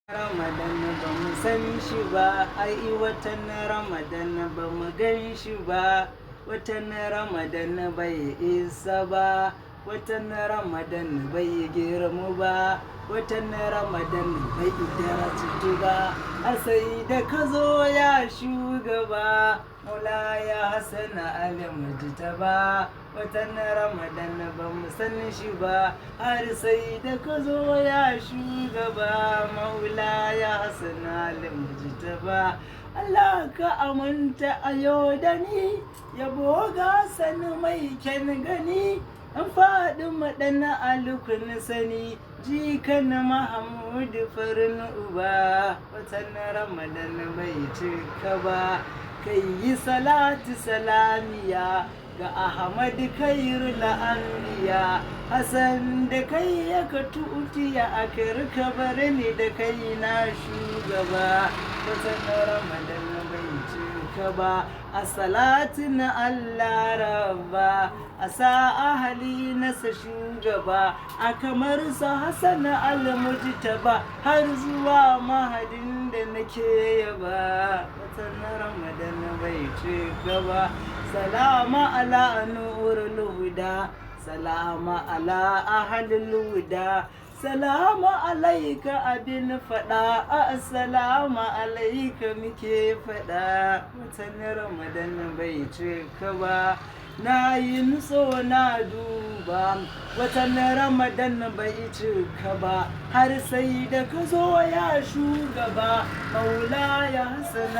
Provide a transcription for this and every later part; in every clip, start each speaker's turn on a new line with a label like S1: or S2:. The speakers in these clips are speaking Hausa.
S1: Ramadan ba mu san shi ba, ai watan Ramadan ba mu gan shi ba, watan Ramadan bai isa ba, watan Ramadan bai girmu ba, watan Ramadan bai darajtu ba, har sai da ka zo ya shugaba, Maulaya Hassan Ali Mujtaba. Watan Ramadan ba mu san shi ba, har sai da ka zo ya shugaba, Maulaya Hassan Ali Mujtaba. Allah ka aminta a yau da ni, yabo ga sani mai kyan gani, an faɗi maɗana alukun sani, jikan Mahamudu farin uba. Watan Ramadan bai cika ba, kai yi salatu salamiya ga Ahmad Khairul Anbiya, Hassan da kai ya ka tutiya a karka bar ni da kai na shugaba. Watan Ramadan bai cika ba, a salatin Allah rabba, a sa ahali nasa shugaba, a kamar sa Hassan al-Mujtaba, har zuwa mahadin da nake yaba. Watan Ramadan bai cika ba. Salama ala nurul huda, salama ala ahlul huda, salama alaika abin faɗa, assalamu alaika muke faɗa. Watan Ramadan bai cika ba, na yi nutso na duba, watan Ramadan bai cika ba, har sai da ka zo ya shugaba, Maulaya Hassan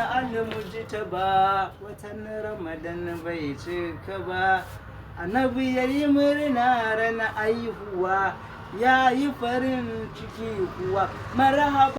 S1: al-Mujtaba. Watan Ramadan bai cika ba, Annabi ya yi murna ran aihuwa, ya yi farin ciki kuwa, marhaba.